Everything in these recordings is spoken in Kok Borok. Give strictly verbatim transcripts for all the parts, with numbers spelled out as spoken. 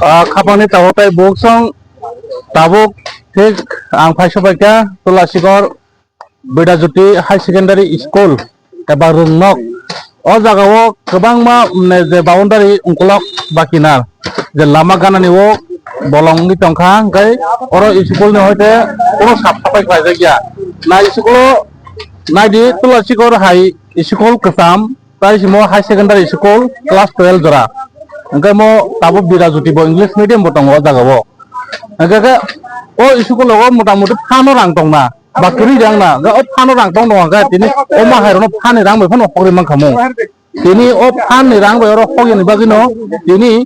Ah, khapangni tabuk tei buksong tabuk thik ang phaisobaikha Tulasikor Bidajyoti High Secondary School eba Rwngnok. O jagao kwbangma, mm, je boundary ungkulok ba kinar je lama ganani o bolong wngwi tongkha, hwnkhe oro school ni hoite kunu sap sapai khlaijakya. Na school o naidi Tulasikor hai school kwcham, tai simo high secondary school class twelve jora. Hwnkhe mo tabuk Bidajyoti bo English medium bo tongo o jagao. Hwnkhe khe o school o motamuti phano rang tongna, ba kwrwi rang na, o phano rang tong tongkha khe tini omo hai rokno phani rang bai phano hokri mankha mung. Tini o phani rang bai oro hokya ni bagwi no tini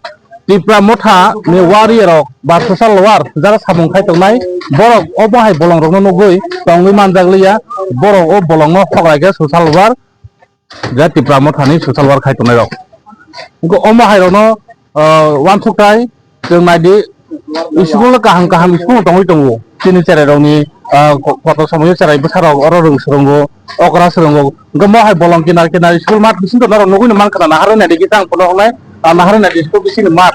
Tipra Motha ni warrior rok ba social work jara samung khai tongnai borok omo hai bolong rokno nugwi tongwi manjak liya, borok o bolong no hokrai khe social work je Tipra Motha ni social work khai tongnai rok. Wngkhe omo hai rokno, ah, uansukthai chwng naidi school kaham kaham school tongwi tongo. Chini cherai rokni, ah, ko-, kotor somoyo cherai bwsa rok oro rwng swrwngo, okra swrwngo. Wngkhe mo hai bolong kinar kinar school mat bising tongna rok nugwi no mankha na, naharwi naidi kisa ang phano wngnai, ah, naharwi naidi school bising ni mat.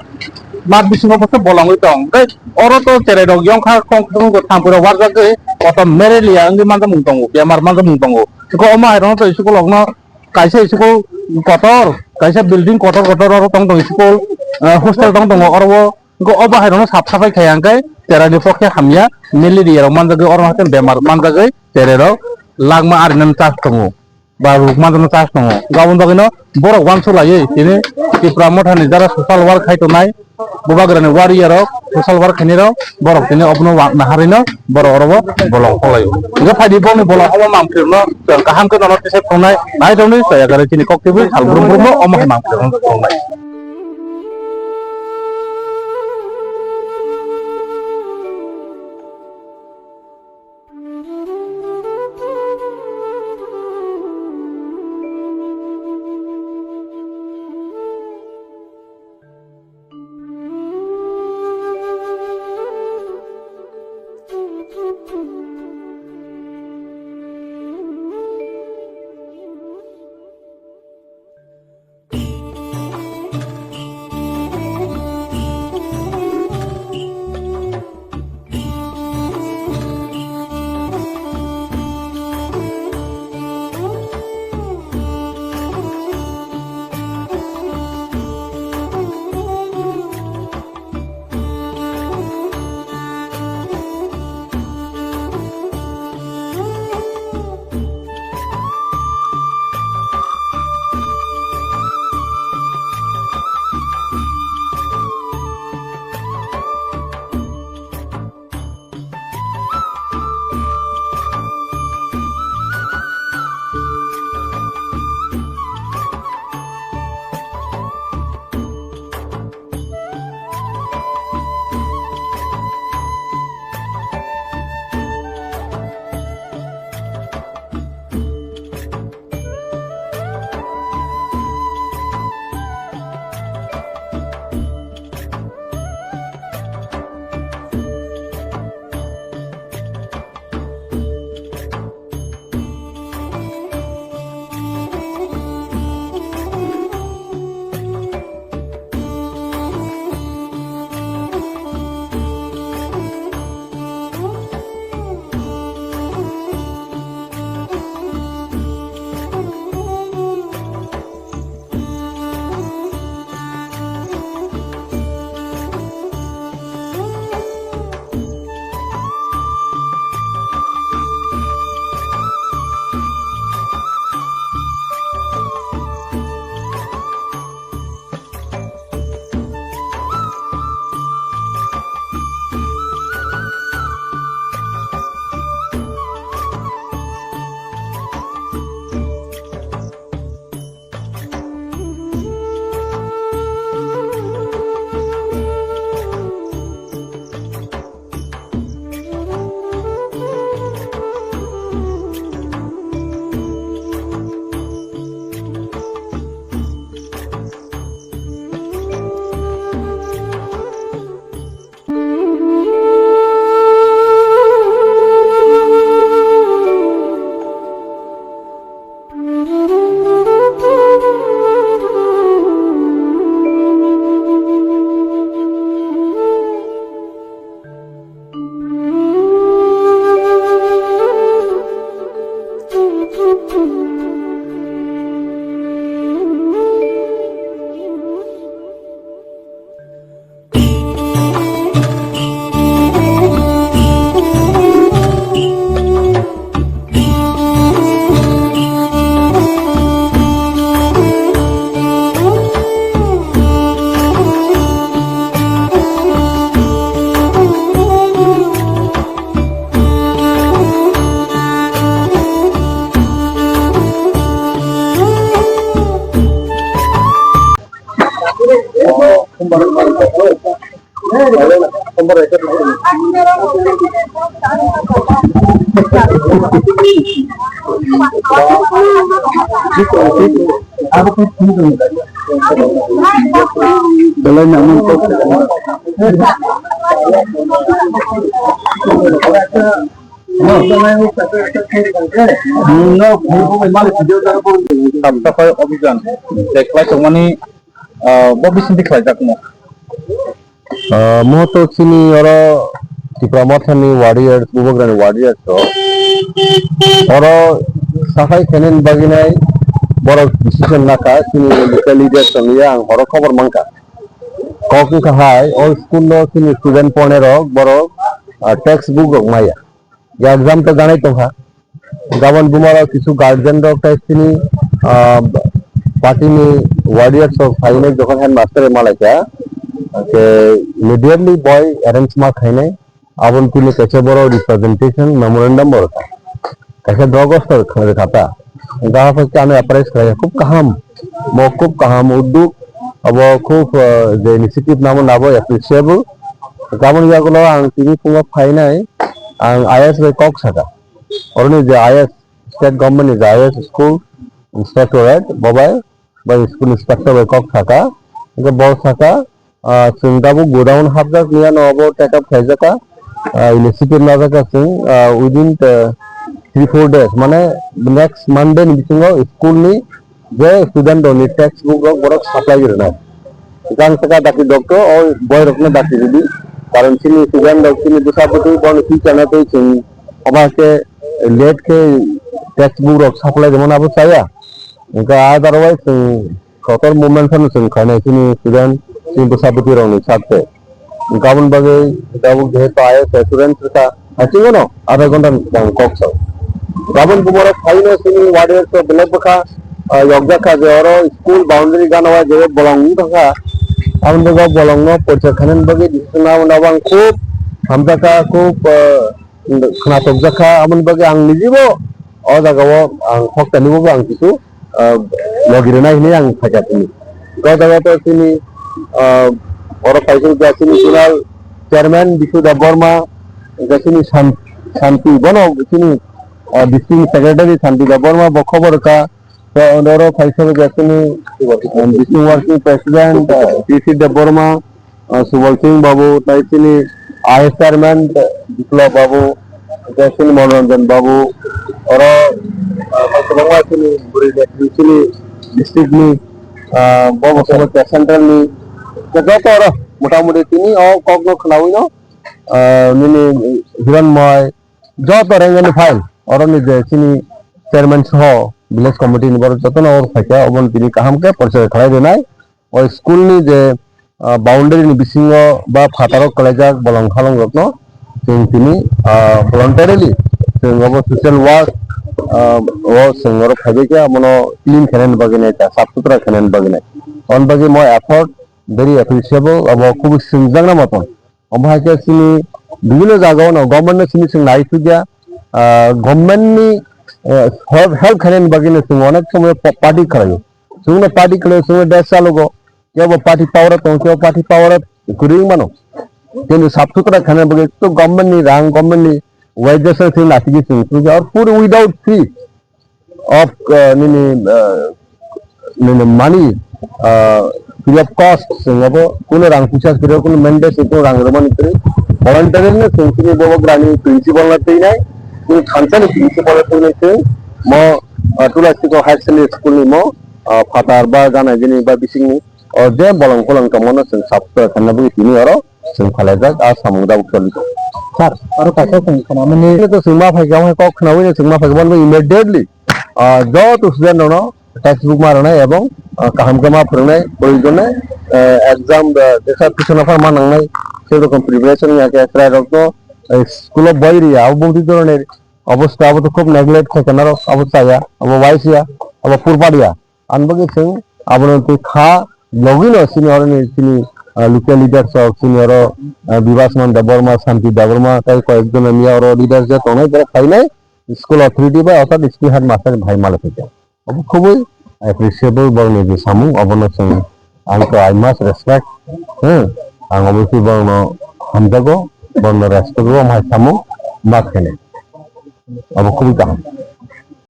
Mat bisingo bwsa bolongwi tong. Tei oro to cherai rok yongkha khong khong thampui rok warjagwi kotor malaria wngwi manjamung tongo, bemar manjamung tongo. Wngkhe omo hai rokno to school rokno kaisa school kotor, kaisa building kotor kotor oro tong tong school, ah, hostel tong tongo oro o. Wngkhe o bahai rokno sap sapai khai hwnkhe cherai ni pokhe hamya, malaria rok manjagwi oro haikhe bemar manjagwi cherai rok langma arinani chance tongo, ba ruk manjakna chance tongo. Gabon bagwino borok uansuk laiwi tini Tipra Motha ni jara social work khai tongnai, Bubagrani warrior rok, social work khainai rok, borok tini obono wa-, naharwi no borok oro bo bolong hokhlaio. Hwnkhe phaidi bongni bolong omo mangpili rokno chwng kaham khe nono tisai phunuknai, nai rokni chaya gari chini kok twi sal brum brum no omo hai mangpili rokno phunuknai. Sap saphai obhijan je khlai tongmani, ah, bo bisingtwi khlaijak no. Ah, muhurto chini oro Tipra Mothani warriors, Bubagrani warriors rok oro saphai khainani bagwi nai borok decision nakha, chini local leaders rok ya ang horo khobor mankha. Kok wngkha hai, o school o chini student pornai rok borok, ah, text book rok maya. Exam to ganai tongkha. Gabon buma rok kisu guardian rok tai chini, ah, party ni warriors rok phainai jokhon headmaster malaikha. Ke immediately boy arrange ma khainai. Aboni tini kaisa borok representation memorandum bo rwkha. Kaisa drug store khata. Gaha phai khe ano apprise khlai khub kaham. Bo khub kaham udduk. Abo khub, ah, je initiative namo nabo appreciable. Gabon yagulo ang tini phungo phainai. Ang I S bai kok saka. Oroni je I S, state government ni je I S school inspectorate, bo bai, bai school inspector bai kok saka. Hingke bo saka, ah, chwng tabuk godown hapjak ni ano abo take up khaijaka. Ah, initiative najaka chwng, ah, within the three four days, mane next Monday ni bisingo school ni je student rokni text book rok borok supply rwnai. Jang saka daki doctor o boy rokno daki ridi. Karon chini student rok chini bwsa bwtwi bono future no twi chwng omo haikhe late khe text book rok supply rwmani abo chaya. Hwnkhe otherwise chwng kotor movement phano chwng khainai chini student chini bwsa bwtwi rokni sakhe. Gabon bagwi tabuk jehetu I S assurance rwkha, hachingano adha ghonta ni swkang kok sao. Gabon bumarok phaino chini warriors rok belai bwkha, ah, yokjakha je oro school boundary gana o je bolong wng thangkha. Aboni bagwi bolongno poicha khainani bagwi decision nabo nabo ang khub hamjakha, khub, ah, khwnathokjakha. Aboni bagwi ang nijibo o jagao ang hoktanibo ang kisu ah, logi rwnai hinwi ang sakha chini. Gotha gotha chini, ah, oro kaisa chini zonal chairman Bisu Debbarma, hwnkhe chini San-, Santi, bono chini, ah, district secretary Santi Debbarma bo khobor rwkha. To oro kaisa chini, ah, district working president, ah, P C Debbarma, ah, Subal Singh Babu, tai chini I S chairman, ah, Biplab Babu, tai chini Manoranjan Babu, oro, ah, kwbangma chini bwrwi nepri chini district ni, ah, bo bo sobo central ni, joto oro motamoti tini o kok no khwnawi no, ah, nini Hiranmoy, joto rank ni file, oro ni je chini chairman soho village committee ni borok joto no oro phaikha, obo no tini kaham khe porchai khlai rwnai. O school ni je, ah, boundary ni bisingo ba phataro kwlaijak bolong halong rokno chwng tini, ah, voluntarily chwng obo social work, ah, o chwng oro phaibai khe abono clean khainani bagwi nai, sap sutra khainani bagwi nai. Aboni bagwi mo effort very appreciable, abo khubui swngjakna motom. Omo hai khe chini bibhinno jagao no government no simi chwng nai thukya, ah, government ni, eh, help, help khainani bagwi no chwng onek somoy pa-, party khlaio. Chwngno party khlaio, chwngno desh chalugo. Kebo party power o tongo, kebo party power o kwrwi wng mano. Kintu sap sutra khaina bagwi to government ni rang, government ni wages no chwng naisingwi chwng thukya. Or pure without fee of, uh, nini, uh, nini money, uh, free of cost, chwng abo kuno rang puisa kwrwi, kuno mandate, kuno rang rwmani kwrwi. Voluntarily no chwng chini bobo grani principal no twinai, chini thansa ni principal no twinai chwng mo, uh, Tulasiko Higher Secondary School ni mo, uh, phatar ba gana gini ba bisingni, o je bolong kolong tongmano chwng sap sutra khaina bagwi tini oro chwng phalaijak, a samung tabuk choli tongo. Sir, aro kaisa chwng khwnamani. Chwng to chwng ma phaikha, omo hai kok khwnawi no chwng ma phaikha, bono immediately, ah, joto student rokno textbook ma rwnai ebong, ah, kaham khe ma phwrwngnai, proyojone, ah, exam, ah, jesa pisona phano ma nangnai, sei rokom preparation ya khe chwrai rokno, eh, school o boi rwya, abo bumtwi dhoroner obostha, abo to khub neglect khai kana rok, abo chaya, abo waisa, abo purbar ya. Ani bagwi chwng abono twi kha, yogwino chini oroni chini, ah, local leaders rok, chini oro, ah, Bibasman Debbarma, Santi Debbarma, tei koyekjon miya oro leaders je tongnai, borok phainai school authority bai, orthat school headmaster bai malai phaikha. Obo khubui appreciable borokni je samung, obono chwng ang to I must respect, hmm, Ang obviously borokno hamjago, borokno respect rwo, omo hai samung ma khainai. Abo khubui kaham.